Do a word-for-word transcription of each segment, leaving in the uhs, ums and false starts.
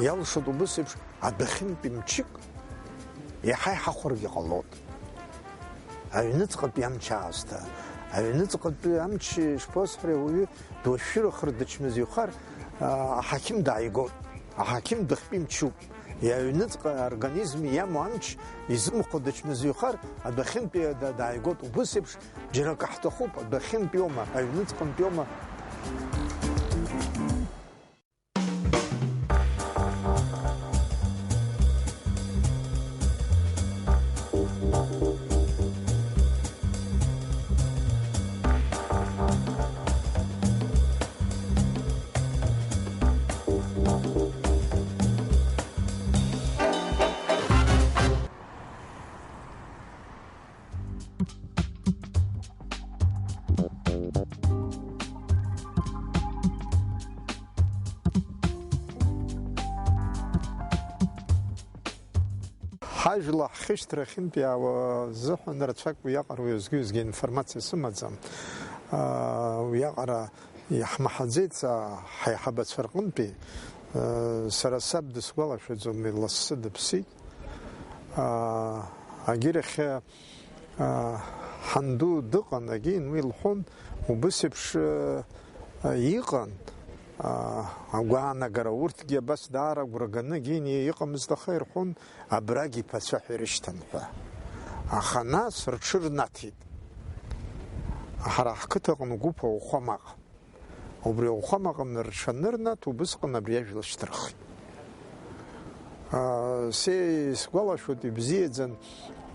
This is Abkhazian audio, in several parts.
Иалшоит убыс еиԥш адәахьынтәи мчык иаҳа иҳахәаргьы ҟалоит. Аҩныҵҟатәи амч аасҭа, аҩныҵҟатәи амч ишԥасҳәари, ауаҩы дуашәшәырахар дычмазаҩхар, аа, аҳақьым дааигоит. Аҳақьым дыхтәи мчуп. Иаҩныҵҟа организм иамоу амч изымхо дычмазаҩхар, адәахьынтәи да-, дааигоит. Убыс еиԥш џьара акы ҳҭахуп, адәахьынтәиоума, аҩныҵҟантәиоума? Ҳажәла ҳхьышьҭрахьынтә иаауа азыҳәан рацәак уиаҟара уеизгьы-уеизгьы информациа сымаӡам. Аа, уиаҟара иаҳмаҳаӡеит, са ҳаиҳабацәа рҟынтәи, аа, сара саб дысгәалашәаӡом, лассы дыԥсит. Аа, агьырахьы, аа, ҳанду дыҟан, агьин уи лҳәон, убыс еиԥш, аа, иҟан, аа, агәаанагара, урҭгьы абас даара агәра ганы, агьин иҟамызт, аха ирҳәон, абрагь иԥацәа ҳәа ирышьҭан ҳәа. Аха нас рҽырнаҭеит. Ҳара ҳқыҭаҟны гәыԥ ауахәамаҟ. Убри ауахәамаҟны рҽанырнаҭ, убысҟан абри ажәла шьҭырхит. Аа, се исгәалашәоит, ибзиаӡан,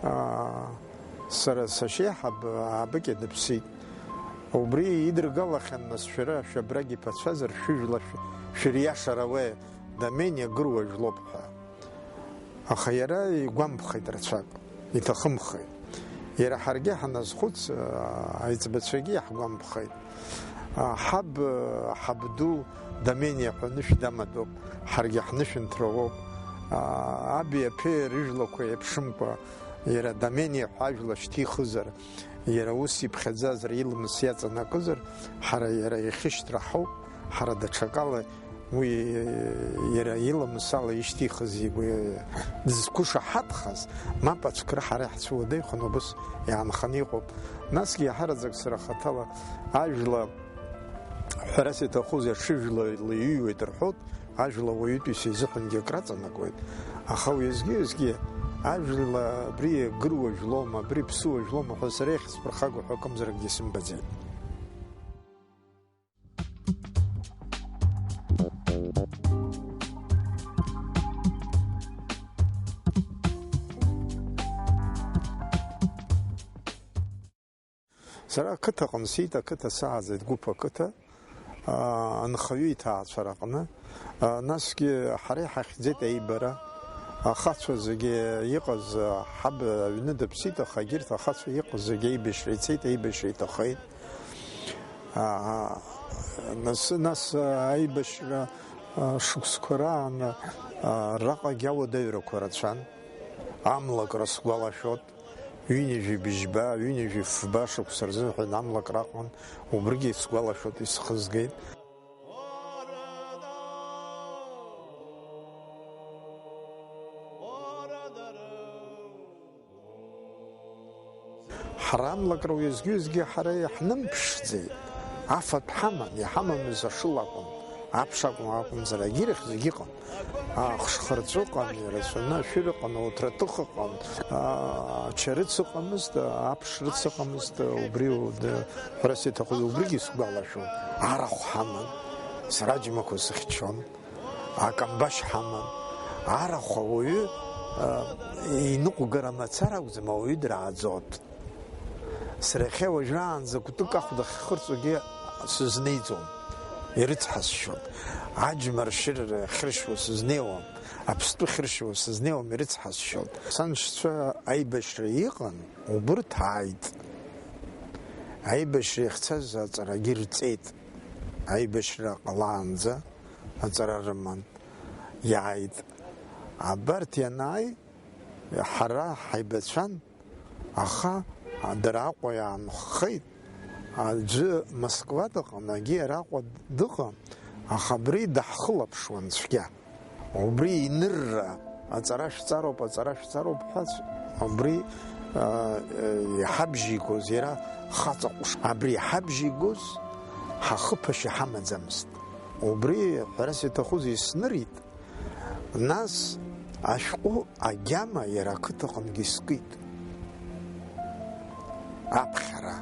аа, сара сашьеиҳаб аабыкьа дыԥсит. Убри идыргалахьан, нас, шәара, шәабрагь иԥацәазар, шәыжәла шә-, шәыриашар ауеи, Домени агыруа жәлоуп ҳәа. Аха иара игәамԥхеит рацәак, иҭахымхеит. Иара ҳаргьы ҳаназхәыц, аа, аиҵбацәагьы иаҳгәамԥхеит. Аа, ҳаб, ҳабду Домени ҳәа анышә дамадоуп, ҳаргьы ҳнышәынҭра уоуп. Аа, аби аԥеи рыжәлақәа еиԥшымкәа, иара Домени ҳәа ажәла шьҭихызар, иара ус иԥхьаӡазар, иламыс иаҵанакызар, ҳара иара ихьышьҭра ҳауп, ҳара даҽакала Уи иара иламыс ала ишьҭихыз игәы дызқәышаҳаҭхаз, мап ацәкра ҳара иаҳцәуадаҩхон, убыс иаанханы иҟоуп. Насгьы иаҳараӡак сара хаҭала ажәла, ҳәарас иаҭахузеи, аҽыжәла иҩуеит рҳәоит, ажәла уаҩытәыҩса изыҳәангьы акраҵанакуеит. Аха уеизгьы-уеизгьы ажәла абри гыруа жәлоума, абри ԥсуа жәлоума ҳәа сара иахьысԥырхагоу ҳәа акымзаракгьы сымбаӡеит. Сара ақыҭаҟны сиит, ақыҭа сааӡеит, гәыԥ ақыҭа, аа, анхаҩы иҭаацәараҟны. Насгьы ҳара иҳахьӡеит аибара. Ахацәа зегьы иҟаз, ҳаб аҩны дыԥсит, аха егьырҭ ахацәа иҟаз зегьы аибашьра ицеит, аибашьра иҭахеит. Аа, нас, нас аибашьра, а, шықәсқәа раан, а, раҟагь ауадаҩрақәа рацәан. Амлакра сгәалашәоит. Ҩынҩажәи быжьба, ҩынҩажәи фба шықәса рзыҳәан амлакра аҟан, убригьы сгәалашәоит, исхызгеит. Ҳара амлакра уеизгьы-уеизгьы ҳара иаҳнымԥшӡеит. Афатә ҳаман, иҳамамыз ашыла акәын, аԥша акәын, акәымзар, агьирахь зегь ыҟан. Ахш хырҵәы ыҟан, ирацәаны ашәыр ыҟан, ауҭраҭых ыҟан, ачарыц ыҟамызт, аԥш рыц ыҟамызт, убри, ҳәарас иаҭахыз убригьы сгәалашәон. Арахә ҳаман, сраџьмақәа сыхьчон. Акамбашь ҳаман. Арахә ауаҩы, а, иныҟәгара мацара акәӡам, ауаҩы драаӡоит. Сара иахьа уажәраанӡа кәтык ахәда ахьхырҵогьы сызнеиӡом, ирыцҳасшьоит. Аџьма ршьыр ахьыршьуа сызнеиуам, аԥстәы ахьыршьуа сызнеиуам, ирыцҳасшьоит. Саншьцәа аибашьра иҟан, убырҭ ааит. Аибашьра иахьцаз аҵарагьы рҵеит. Аибашьра ҟалаанӡа аҵара рыман, иааит. Абарҭ ианааи, ҳара ҳаибацәан, аха дара Аҟәа иаанххеит. Аӡәы Москва дыҟан, агьи араҟа дыҟан, аха абри даҳхылаԥшуан цәгьа. Убри инырра, аҵара шәҵароуп, аҵара шәҵароуп ҳәа, убри, а, а, иҳабжьигоз, иара хаҵа ҟәыш, абри иҳабжьигоз ҳахыԥашьа ҳамаӡамызт. Убри, ҳәарас иаҭахузеи, снырит, нас ашәҟәы агьама иара ақыҭаҟынгьы искит. Аԥхьара.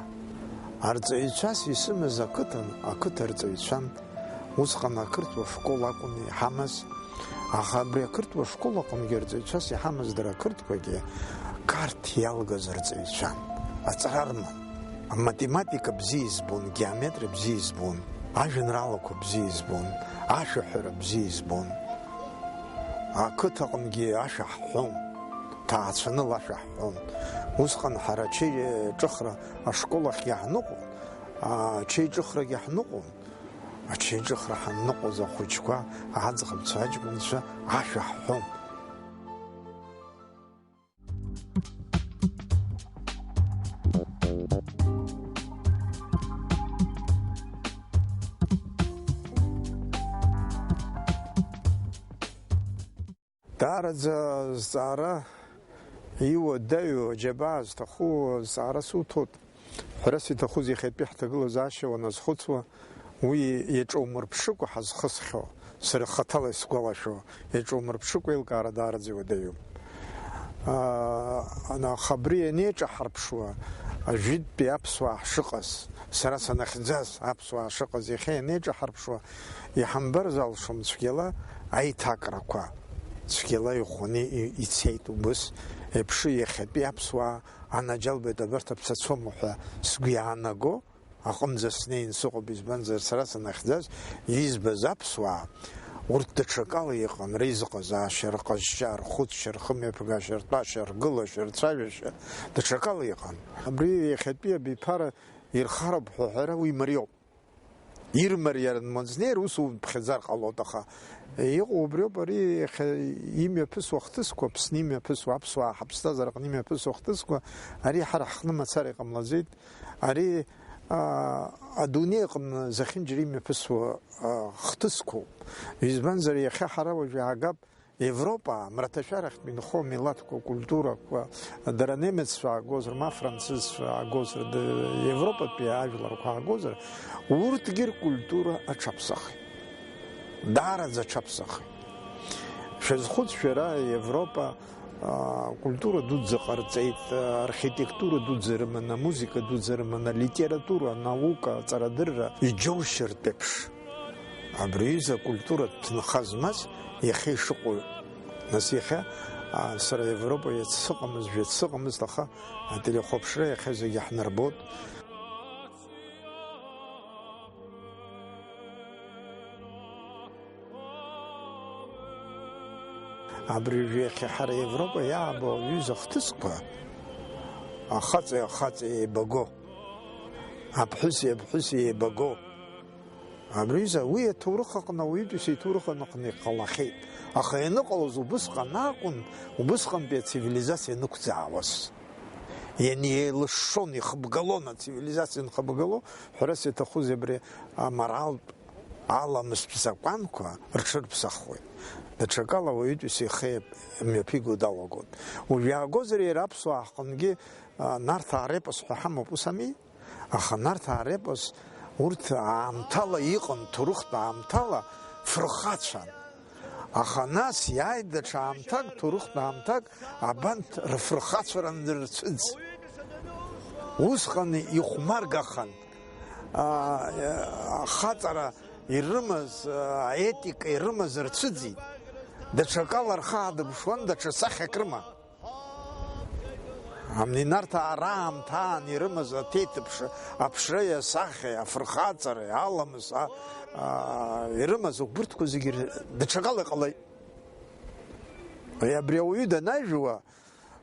Арҵаҩцәас исымаз ақыҭан, ақыҭа арҵаҩцәан, усҟан ақырҭуа школ акәын иҳамаз, аха абри ақырҭуа школ аҟынгьы арҵаҩцәас иҳамаз дара ақырҭқәагьы Қарҭ иалгаз арҵаҩцәан. Аҵара рман. Аматематика бзиа избон, геометриа бзиа избон, ажәеинраалақәа бзиа избон, ашәаҳәара бзиа избон. Ақыҭаҟынгьы ашәа ҳҳәон, ҭаацәаныла ашәа ҳҳәон. Усҟан ҳара ачеиҿыхра ашкол ахьгьы ҳныҟәон, ачеиҿыхрагьы ҳныҟәон. Ачеиҿыхра ҳанныҟәоз ахәыҷқәа, аӡӷабцәа, аҷкәынцәа ашәа ҳҳәон. Даараӡа зҵаара иуадаҩу, аџьабаа зҭаху зҵаара суҭоит. Ҳәарас иҭахуз иахьатәи ҳҭагылазаашьа уаназхәыцуа, уи иаҿаумырԥшыкәа ҳазхысхьоу, сара хаҭала исгәалашәо, иаҿаумырԥшыкәа еилкаара даараӡа иуадаҩуп. Аа, ана, аха абри ианеиҿаҳарԥшуа, ажәытәтәи аԥсуаа ҳшыҟаз, сара санахьӡаз аԥсуаа шыҟаз иахьа ианеиҿаҳарԥшуа, иҳамбар залшом цәгьала аиҭакрақәа, цәгьала иӷәӷәаны и-, ицеит убыс еиԥш иахьатәи аԥсуаа анаџьалбеит абарҭ аԥсацәоума ҳәа сгәы иаанаго аҟынӡа снеин сыҟоуп, избанзар, сара санахьӡаз, избаз аԥсуаа, урҭ даҽакала иҟан, реизыҟазаашьа, рҟазшьа, рхәыцшьа, рхымҩаԥгашьа, ртәашьа, ргылашьа, рцәажәашьа, даҽакала иҟан. Абри иахьатәи абиԥара ирхароуп ҳәа аҳәара уи мариоуп. Ирмариаран мазнеир ус умԥхьаӡар ҟалоит, аха иҟоу убриоуп, ари иахьа имҩаԥысуа ахҭысқәа, Аԥсны имҩаԥысуа, аԥсуаа ҳаԥсҭазаараҟны имҩаԥысуа ахҭысқәа, ари ҳара ҳҟны мацара иҟамлаӡеит, ари, аа, адунеи аҟны зехьынџьара имҩаԥысуа, аа, хҭысқәоуп. Избанзар, иахьа ҳара уажә иаагап, Европа, мраҭашәарахьтә инхо амилаҭқәа, акультурақәа, дара немеццәа аагозар, ма францызцәа аагозар, д-, Европатәи ажәларқәа аагозар, урҭгьы ркультура аҽаԥсахит. Даараӡа аҽаԥсахит. Шәазхәыц шәара, Европа, а, культура дуӡӡа ҟарҵеит, а, архитектура дуӡӡа рыман, амузыка дуӡӡа рыман, алитература, анаука, аҵарадырра, иџьоушьартә еиԥш. Абри аҩыза акультуратә ҭынха змаз иахьа ишыҟоу. Нас иахьа, а, сара Европа иац сыҟамызт, жәац сыҟамызт, аха ателехәаԥшра иахьа зегьы ҳнарбоит. Абри уажәы иахьа ҳара Европа иаабо аҩыза ахҭысқәа, ахаҵеи ахаҵеи еибаго, аԥҳәыси аԥҳәыси еибаго. Абри аҩыза уи аҭоурых аҟны, ауаҩытәыҩса иҭоурых аҟны иҟалахьеит. Аха ианыҟалоз убысҟан акәын, убысҟантәи ацивилизациа ианықәӡаауаз. Ианеилышшон, ихыбгалон, ацивилизациа анхыбгало, ҳәарас иаҭахузеи абри аморалтә аламыстә закәанқәа рҽырԥсахуеит. Даҽакала ауаҩытәыҩса ихы мҩаԥиго далагоит. Уажә иаагозар иара аԥсуаа ҳҟынгьы, а, Нарҭаа репос ҳәа ҳамоуп, ус ами? Аха Нарҭаа репос урҭ аамҭала иҟан, ҭоурыхтә аамҭала фырхацәан. Аха нас иааит даҽа аамҭак, ҭоурыхтә аамҭак, абанҭ рфырхацәара анырцәыӡ. Усҟан ихәмаргахан, а, ахаҵара ирымаз, а, аетика ирымаз рцәыӡит. Даҽакала рхы аадырԥшуан, даҽа сахьак рыма. Амни Нарҭаа раамҭа аан ирымаз аҭеиҭыԥш, аԥшреи асахьеи, афырхаҵареи, аламыс, а, а, ирымаз убырҭқәа зегьы р-, даҽакала иҟалеит. Ари абри ауаҩы данажәуа,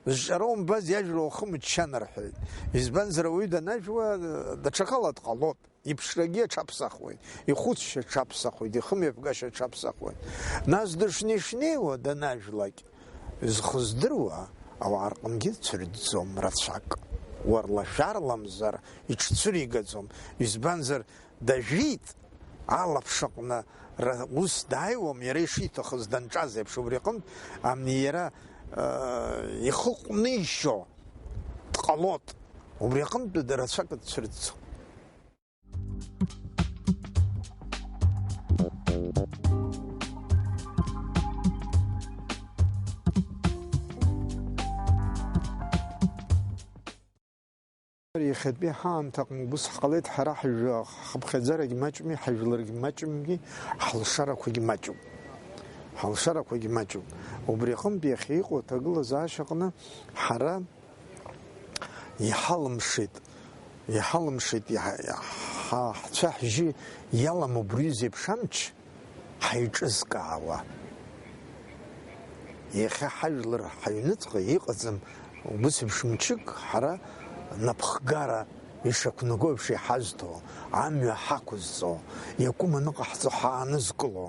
зҿара умбаз иажәра ухы мыччан рҳәоит. Избанзар, ауаҩы данажәуа, даҽакала дҟалоит. Иԥшрагьы аҽаԥсахуеит, ихәыцшьа аҽаԥсахуеит, ихымҩаԥгашьа аҽаԥсахуеит. Нас дышнеи-шнеиуа данажәлак, зхы здыруа ауаа рҟынгьы цәырӡӡом рацәак. Уарлашәарламзар иҽцәыригаӡом, избанзар, дажәит, алаԥш аҟны Ра-, ус дааиуам, иара ишиҭахыз данҿаз еиԥш, убри аҟынтә, ам, иара, э, ихы ҟәнижьо дҟалоит. Убри аҟынтә рацәак дцәырҵӡом. Иахьатәи ҳаамҭаҟны убыс ҳҟалеит, ҳара ҳажәа-, ҳхыԥхьаӡарагь маҷми, ҳажәларгь маҷмгьы, ҳалшарақәагь маҷуп. Ҳалшарақәагь маҷуп. Убри аҟынтә иахьа иҟоу аҭагылазаашьаҟны ҳара иҳалымшеит, иҳалымшеит, иҳа-, ҳа-, ҳцәа-ҳжьы иалам убри зеиԥш амч ҳаиҿызкаауа. Иахьа ҳажәлар ҳаҩныҵҟа иҟаӡам убыс еиԥш мчык, ҳара напхгара ишақәнаго еиԥш иҳазҭо, амҩа ҳақәызҵо, иакәым аныҟаҳҵо ҳаанызкыло,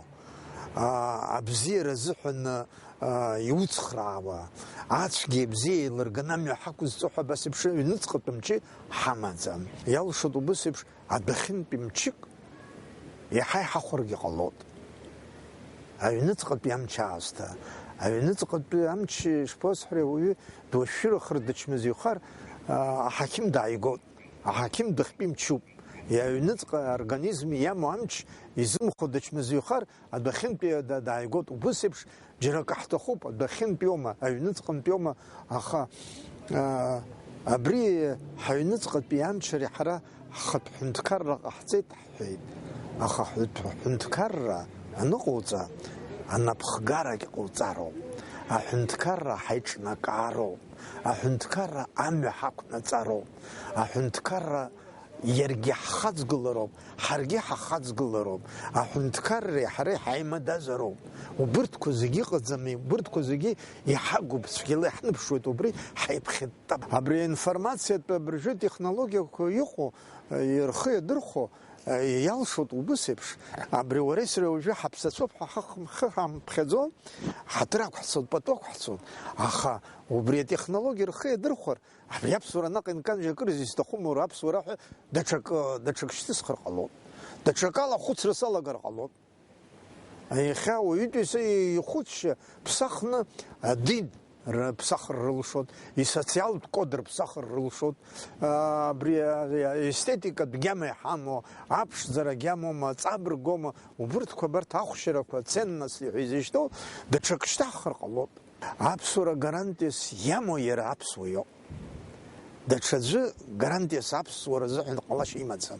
аа, абзиара азыҳәан, аа, иуцхраауа, ацәгьеи абзиеи еилырганы амҩа ҳақәызҵо ҳәа абас еиԥш аҩныҵҟатәи мчы ҳамаӡам. Иалшоит убыс еиԥш адәахьынтәи мчык иаҳа иҳахәаргьы ҟалоит. Аҩныҵҟатәи амч аасҭа. Аҩныҵҟатәи амч шԥасҳәари, ауаҩы дуашәшәырахар дычмазаҩхар, аа, аҳақьым дааигоит. Аҳақьым дыхтәи мчуп. Иа аҩныҵҟа организм иамоу амч изымхо дычмазаҩхар, адәахьынтәи да-, дааигоит. Убыс еиԥш џьара акы ҳҭахуп, адәахьынтәиоума, аҩныҵҟантәиоума, аха, аа, абри ҳаҩныҵҟатәи амчареи ҳара ҳхатә ҳәынҭқарра ҟаҳҵеит ҳҳәеит. Аха ҳәынҭ-, ҳәынҭқарра аныҟоуҵа, анапхгарагь ҟауҵароуп. Аҳәынҭқарра ҳаиҿнакаароуп. Аҳәынҭқарра амҩа ҳақәнаҵароуп. Аҳәынҭқарра иаргьы ҳхаҵгылароуп, ҳаргьы ҳахаҵгылароуп. Аҳәынҭқарреи ҳареи ҳаимадазароуп. Убырҭқәа зегьы ыҟаӡами, убырҭқәа зегьы иҳагуп, цәгьала иаҳныԥшуеит, убри ҳаиԥхьытта. Абри аинформациатә абыржәы технологиақәа иҟоу, рхы иадырхәо, иалшоит убыс еиԥш. Абри уареи сареи уажәы ҳаԥсацәоуп ҳәа ҳхы ҳамԥхьаӡо, ҳаҭыр ақәҳцоит, пату ақәҳцоит. Аха убри атехнологиа рхы иадырхәар, абри аԥсуара наҟ инканжьы акырӡа исҭахума, уара аԥсуара ҳәа даҽак, даҽак шьҭысхыр ҟалоит. Даҽакала ахәыцра салагар ҟалоит. Иахьа ауаҩытәыҩса ихәыцшьа ԥсахны адин рыԥсахыр рылшоит, исоциалтә код рыԥсахыр рылшоит, абри аестетикатә гьама иҳамоу, аԥшӡара гьамоума, ҵабыргома, убырҭқәа абарҭ ахәшьарақәа, ценностли ҳәа изышьҭоу, даҽак шьҭаҳхыр ҟалоит. Аԥсуара гарантиас иамоу иара аԥсуа иоуп. Даҽаӡәы гарантиас аԥсуара азыҳәан ҟалашьа имаӡам.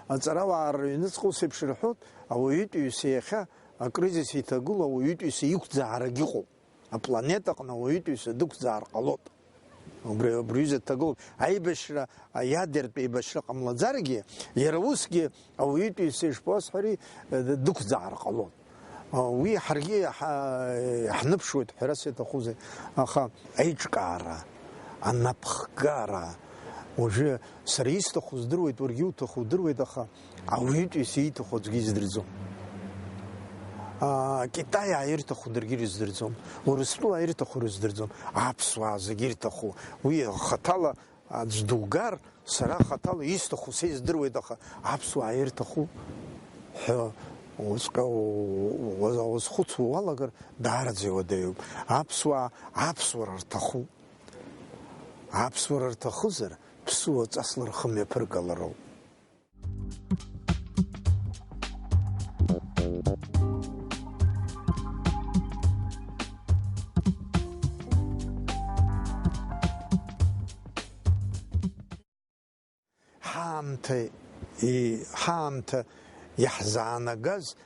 Аҵарауаа рыҩныҵҟа ус еиԥш рҳәоит, ауаҩытәыҩса иахьа акризис иҭагылоу ауаҩытәыҩса иқәӡаарагь ыҟоуп. Апланетаҟны ауаҩытәыҩса дықәӡаар ҟалоит. Убри, убри аҩыза дҭагылоуп. Аибашьра, аиадертә еибашьра ҟамлаӡаргьы, иара усгьы ауаҩытәыҩса ишԥасҳәари, дықәӡаар ҟалоит. Уи ҳаргьы иаҳа-, иаҳныԥшуеит, ҳәарас иаҭахузеи. Аха аиҿкаара, анапхгара, уажәы сара исҭаху здыруеит, уаргьы иуҭаху удыруеит, аха ауаҩытәыҩса ииҭаху аӡәгьы издырӡом. Аа, Китаиаа ирҭаху даргьы ирыздырӡом, Урыстәылаа ирҭаху рыздырӡом, аԥсуаа зегьы ирҭаху. Уи хаҭала аӡә дугар, сара хаҭала исҭаху са издыруеит, аха аԥсуаа ирҭаху ҳәа уҵәҟьа у-, у-, уазхәыцуа уалагар, даараӡа иуадаҩуп. Аԥсуаа аԥсуара рҭахуп. Аԥсуара рҭахызар, ԥсуа ҵасла рхы мҩаԥыргалароуп. Ҳаамҭа, и-, ҳаамҭа иаҳзаанагаз,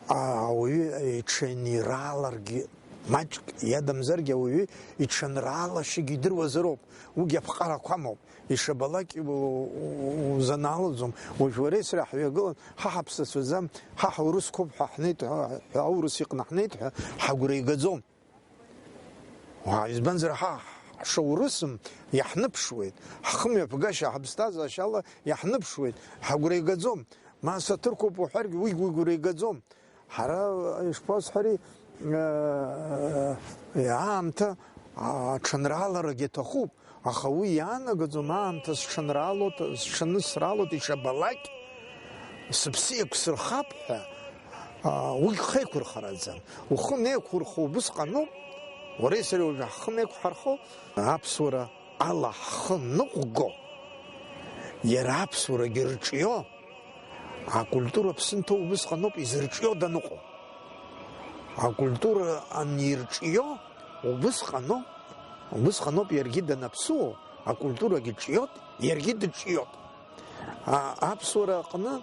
а-, ауаҩы иҽанирааларгьы, маҷк иадамзаргьы ауаҩы иҽанраалашьагьы идыруазароуп, уигьы аԥҟарақәа амоуп. Ишабалак у-, у-, узанаалаӡом. Уажә уареи сареи ҳҩагылан, ҳа ҳаԥсацәаӡам, ҳа ҳаурысқәоуп ҳәа ҳнеит ҳәа, ҳәа аурыс иҟны ҳнеит ҳәа ҳагәра игаӡом. Уаа, избанзар, ҳа ҳшаурысым иаҳныԥшуеит, ҳхымҩаԥгашьа, ҳаԥсҭазаашьала иаҳныԥшуеит, ҳагәра игаӡом. Ма саҭырқәоуп уҳәаргьы, уигь угәра игаӡом. Ҳара, ишԥасҳәари, э, аамҭа аҽанрааларагьы аҭахуп, аха уи иаанагаӡом аамҭа сҽанраалоит, сҽанысраалоит, ишабалак, сыԥсы еиқәсырхап ҳәа, Уи хеиқәырхараӡам. Ухы неиқәурхо убысҟаноуп, уареи сареи уажәы ҳхы неиқәҳархо, аԥсуара ала ҳхы ныҟәго, иара аԥсуарагьы рҿио, акультура ԥсынҭоу убысҟаноуп изырҿио даныҟоу. Акультура анирҿио, убысҟаноуп, убысҟаноуп иаргьы данаԥсуо, акультурагьы ҿиот, иаргьы дыҿиот. А, аԥсуара аҟны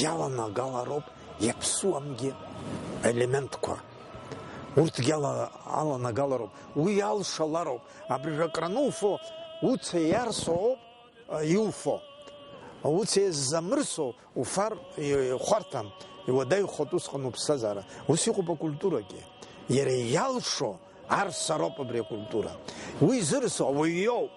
иаланагалароуп иаԥсуамгьы елементқәа. Урҭгьы ала-, аланагалароуп, уи алшалароуп, абыржәы акрануфо, уца иарсоуп, а, иуфо. Уца иаззамырсо уфар, и-, ихәарҭам, иуадаҩхоит усҟан уԥсҭазаара. Ус иҟоуп акультурагьы. Иара иалшо арсароуп абри акультура. Уи зырсо ауаҩ иоуп.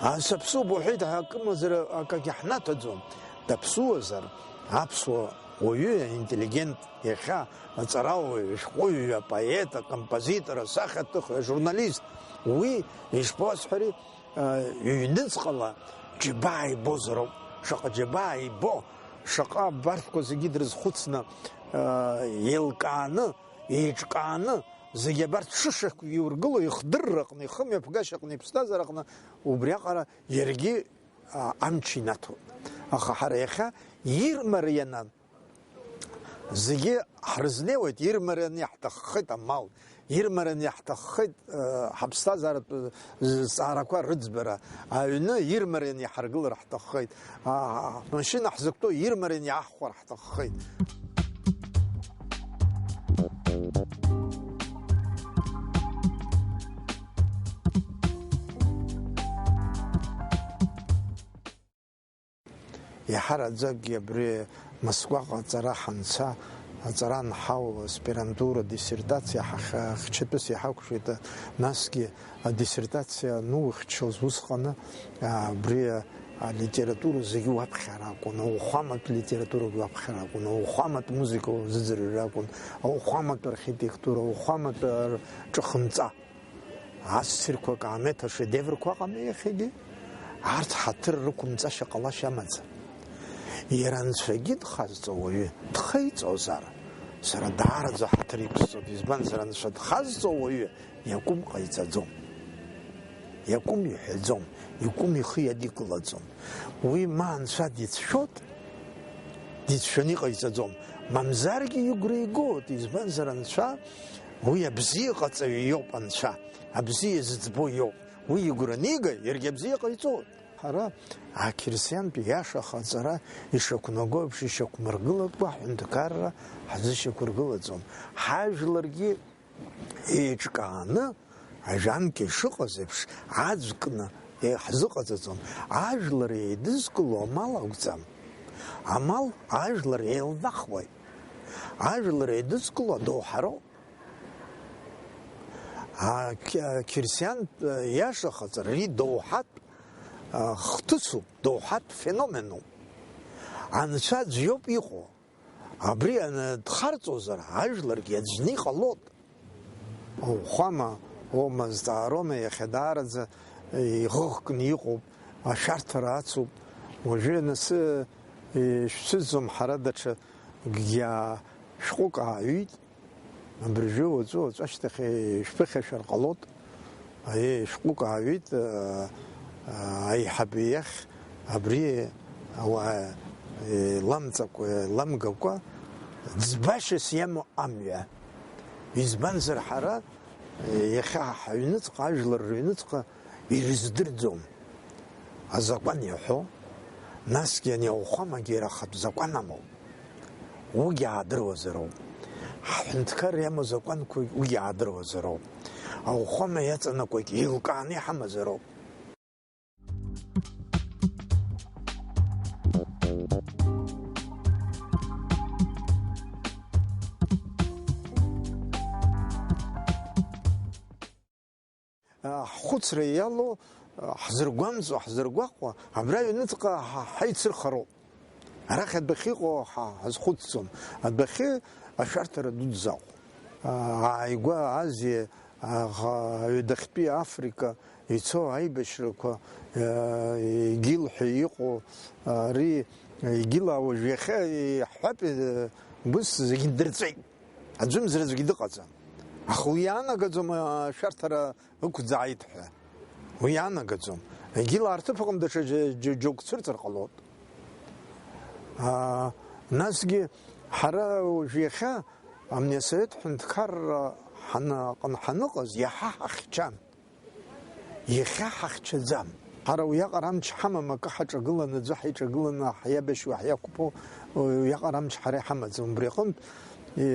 Ас аԥсуп уҳәеит, акымазара акагьы ҳнаҭаӡом. Даԥсуазар, аԥсуа уаҩы, аинтеллигент, иахьа аҵарауаҩ, ашәҟәыҩҩы, апоет, акомпозитор, асахьаҭыхҩы, ажурналист, уи, ишԥасҳәари, а, ҩныҵҟала џьабаа ибозароуп. Шаҟа џьабаа ибо, шаҟа абарҭқәа зегьы дрызхәыцны, а, еилкааны, еиҿкааны, зегьы абарҭ шышақәгьы иургыло, ихдырраҟны, ихымҩаԥгашьаҟны, иԥсҭазаараҟны, убриаҟара иаргьы, а, амч инаҭоит. Аха ҳара иахьа ирмарианы зегьы ҳрызнеиуеит, ирмарианы иаҳҭаххеит амал, ирмарианы иаҳҭаххеит, а, ҳаԥсҭазааратә зҵаарақәа рыӡбара, аҩны ирмарианы иҳаргылар ҳҭаххеит, а, ҳмашьына ҳзықәтәоу ирмарианы иаҳхәар ҳҭаххеит. Иаҳараӡакгьы абри Москваҟа аҵара ҳанца, аҵара анҳау, аспирантура, диссертациа ҳахь-, ҳхьчатәыс иҳақәшәеит, насгьы адиссертациа анухьчоз усҟаны, а, абри алитература зегьы уаԥхьар акәын, ауахәаматә литературагьы уаԥхьар акәын, ауахәаматә музыка уазыӡырҩыр акәын, ауахәаматә архитектура, ауахәаматә ар-, ҿыхынҵа. Ассирқәа акаамеҭ ашедеврқәа ыҟами иахьагьы. Арҭ ҳаҭыр рықәымҵашьа ҟалашьа амаӡам. Иара анцәагьы дхазҵо уаҩы дхеиҵозар, сара даараӡа ҳаҭыр иқәсҵоит, избанзар, анцәа дхазҵо уаҩы иакәым ҟаиҵаӡом. Иакәым иҳәаӡом, икәым ихы иадикылаӡом. Уи ма анцәа дицәшәоит, дицәшәаны иҟаиҵаӡом, мамзаргьы игәра игоит, избанзар, анцәа уи абзиаҟаҵаҩ иоуп, анцәа абзиа зыӡбо иоуп. Уи игәра анига, иаргьы абзиа ҟаиҵоит. Ҳара ақьырсиантә иаша аҟаҵара ишақәнаго еиԥш ишьақәмыргылакәа ҳҳәынҭқарра ҳзышьақәыргылаӡом. Ҳажәларгьы еиҿкааны, ажәанкьа ишыҟаз еиԥш, аӡәкны ҳзыҟаҵаӡом. Ажәлар еидызкыло амал акәӡам. Амал ажәлар еилнахуеит. Ажәлар еидызкыло адоуҳароуп. Ақьырсиантә иаша ахаҵара ари доуҳатә, а, хҭысуп, доуҳатә феноменуп. Анцәа аӡә иоуп иҟоу. Абри аны дхарҵозар, ажәларгьы аӡәны иҟалоит. Ауахәама, оума, зҵаароума, иахьа даараӡа иӷыӷкны иҟоуп, ашәарҭара ацуп. Уажәы анасы ишәцәыӡӡом, ҳара даҽа гьаа шәҟәык ааҩит. Абыржәы уаҵәы-уаҵәы ашьҭахь ишәԥыхьашәар ҟалоит. Аиеи, шәҟәык ааҩит, аа, аиҳабы иахь абри ауаа еиламҵакәа, еиламгакәа, ӡбашьас иамоу амҩа. Избанзар, ҳара иахьа ҳаҩныҵҟа, ажәлар рыҩныҵҟа ирыздырӡом. Азакәан иаҳәо, насгьы ани ауахәамагьы иара ахатә закәан амоуп. Уигьы аадыруазароуп. Ҳҳәынҭқарра иамоу азакәанқәагь уигьы аадыруазароуп. Ауахәама иаҵанакуагь еилкааны иҳамазароуп. Ҳхәыцра иалоу, ҳзыргәамҵуа, ҳзыргәаҟуа, абра аҩныҵҟа ҳа-, ҳаицырхароуп. Арахь адәахьы иҟоу ҳа-, ҳазхәыцӡом. Адәахьы ашәарҭара дуӡӡа ыҟоуп. Ааигәа Азиа, аӷа-, аҩадахьтәи Африка ицо аибашьрақәа, егьил ҳәа иҟоу, ари егьила уажә иахьа иаҳҳәап, Убыс зегьы дырҵәеит. Аӡәымзар аӡәгьы дыҟаӡам. Аха уи иаанагаӡом, ашәарҭара ықәӡааит ҳәа. Уи иаанагаӡом. Егьила арҭыԥ аҟны даҽа џьа-, џьа-, џьоук цәырҵыр ҟалоит. Аа, насгьы ҳара уажә иахьа амни асовет ҳәынҭқарра ҳаны-, аҟны ҳаныҟаз иаҳа ҳахьчан. Иахьа ҳахьчаӡам. Ҳара уиаҟара амч ҳамам, акы ҳаҿагыланы, аӡәы ҳаиҿагыланы ҳиабашьуа ҳиақәԥо, уиаҟара амч ҳара иҳамаӡам. Убри аҟынтә, е,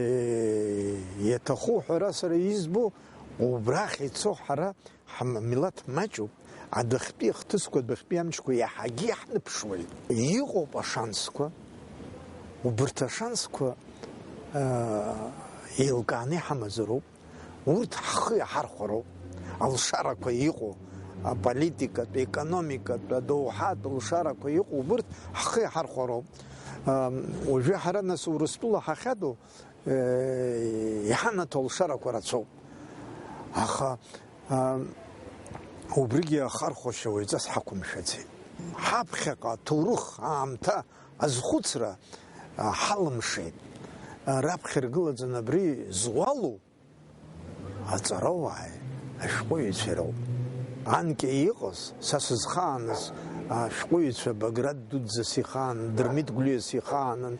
иаҭаху ҳәара сара избо, убрахь ицо ҳара ҳмилаҭ маҷуп, адәахьтәи ахҭысқәа, адәахьтәи амчқәа иаҳагьы иаҳныԥшуеит. Иҟоуп ашансқәа, убырҭ ашансқәа, а, еилкааны иҳамазароуп. Урҭ ҳхы иаҳархәароуп. Алшарақәа иҟоу, аполитикатә, аекономикатә, адоуҳатә лшарақәа иҟоу, убырҭ ҳхы иаҳархәароуп. Ам, уажәы ҳара, нас, Урыстәыла ҳахьаду, э, иҳанаҭо алшарақәа рацәоуп. Аха, ам, убригьы ахархәашьа уаҩҵас ҳақәымшәаӡеит. Ҳаԥхьаҟа аҭоурых аамҭа азхәыцра, а, ҳалымшеит. А, раԥхьа иргылаӡан абри зуалу, аҵарауааи ашәҟәыҩҩцәеи роуп. Анкьа иҟаз, са сызхааныз, ашәҟәыҩҩцәа Баграт Дуӡӡа сихаанын, Дырмит Гәлиа сихаанын,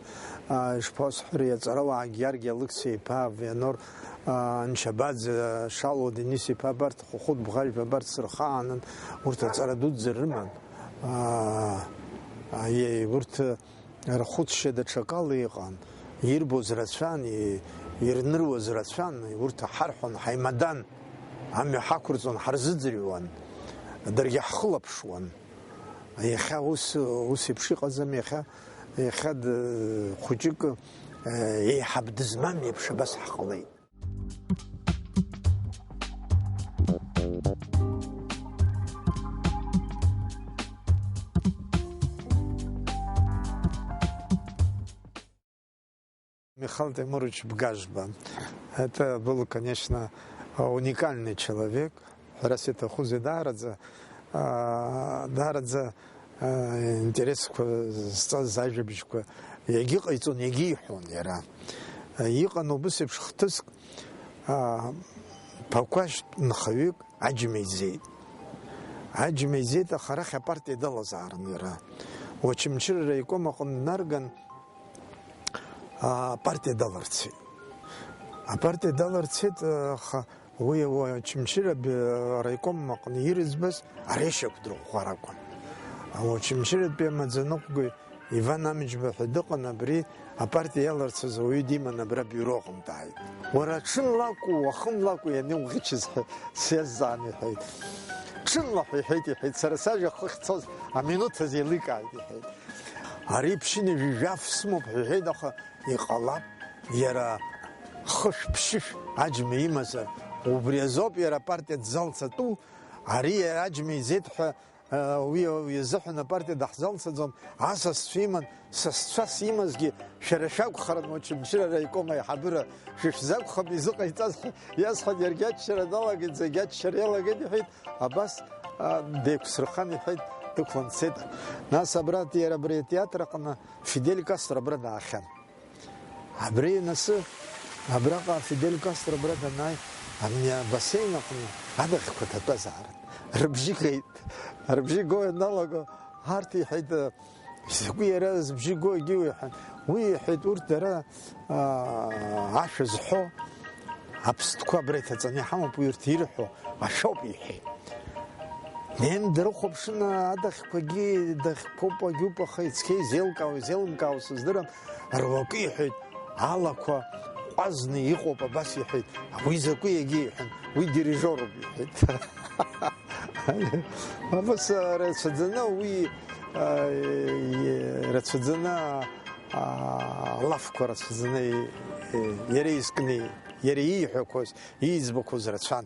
а, ишԥасҳәари, аҵарауаагьы Георги Алықьса-иԥа, Вианор, а, Нчабаӡе, Шало Денис-иԥа, абарҭ Хәыхәыт Бӷажәба, абарҭ сырхаанын, урҭ аҵара дуӡӡа рыман. А, аиеи, урҭ Рхәыцшьа даҽакала иҟан, ирбоз рацәан, и-, ирныруаз рацәан, урҭ ҳарҳәон, ҳаимадан, амҩа ҳақәырҵон, ҳарзыӡырҩуан, даргьы ҳхылаԥшуан. Иахьа ус, ус еиԥш иҟаӡам, иахьа, иахьа д-, хәыҷык, э, еиҳаб дызмам еиԥш абас ҳҟалеит. Михаил Темурович Бгажба. Это был, конечно, уникальный человек. Ҳәарас иаҭахузеи, даараӡа, аа, даараӡа, аа, интересқәа зҵаз ажәабжьқәа иагьыҟаиҵон, иагьиҳәон иара. Иҟан убыс еиԥш хҭыск, аа, Ԥақәашьтә нхаҩык аџьма изеит. Аџьма изеит, аха арахь апартиа далазаарын иара. Очамчыра араиком аҟны днарган, апартиа даларцеит. Апартиа даларцеит, аха уи Очамчыра араиком аҟны ирыӡбаз Арешьа Кәдырӷәӷәар акәын. Очамчыратәи амаӡаныҟәгаҩ Иван Амҷба ҳәа дыҟан, абри апартиа иаларцаз ауаҩы диман абра абиуро аҟны дааит. Уара, ҽынла акәу, уахынла акәу ианиуӷьычыз ҳәа сиазҵаан, иҳәеит. Ҽынла ҳәа иҳәеит, иҳәеит, сара сажәа хыхьцоз аминуҭ азы еиликааит, иҳәеит. Ари ԥшьынҩажәи жәаф сымоуп ҳәа иҳәеит, аха иҟалап, иара хышә-ԥшьышә аџьма имазар, убри азоуп иара апартиа дзалҵатәу, ари иара аџьма изеит ҳәа, уи, уи азыҳәан апартиа даҳзалҵаӡом, асасцәа иман, сасцәас имазгьы шәара шәакәхарын, Очамчыра араиком аиҳабыра шәышәзакәхап изыҟаиҵаз ҳәа иасҳәан, иаргьы аччара далагеит, зегьы аччара иалагеит, иҳәеит. Абас, а, деиқәсырхан, иҳәеит, дықәлан дцеит. Нас абра, иара абри атеатр аҟны Фидель Кастро абра даахьан. Абри анасы, абраҟа Фидель Кастро абра данааи, абни абасеин аҟны адаӷьқәа ҭатәазаарын. Рыбжьы геит. Рыбжьы го ианалаго, арҭ, иҳәеит, Изакәи иара зыбжьы гоу егьиу, иҳәан. Уи, иҳәеит, урҭ дара, аа, ашәа зҳәо аԥстәқәа абра иҭаҵаны иҳамоуп, уи урҭ ирҳәо ашәоуп, иҳәеит. Днеины дрыхәаԥшын, адаӷьқәагьы даӷьқәоуп, агьуп, аха ицқьа изеилкаау, изеилымкаау сыздырам, руакы, иҳәеит, алақәа ҟәазны иҟоуп, абас иҳәеит, уи закәи егьи, иҳәан, уи дирижиоруп, иҳәеит. Абас, а, рацәаӡаны уи, а, и-, рацәаӡаны, а, алафқәа рацәаӡаны и-, и-, иара изкны, иара ииҳәақәоз, ииӡбақәоз рацәан.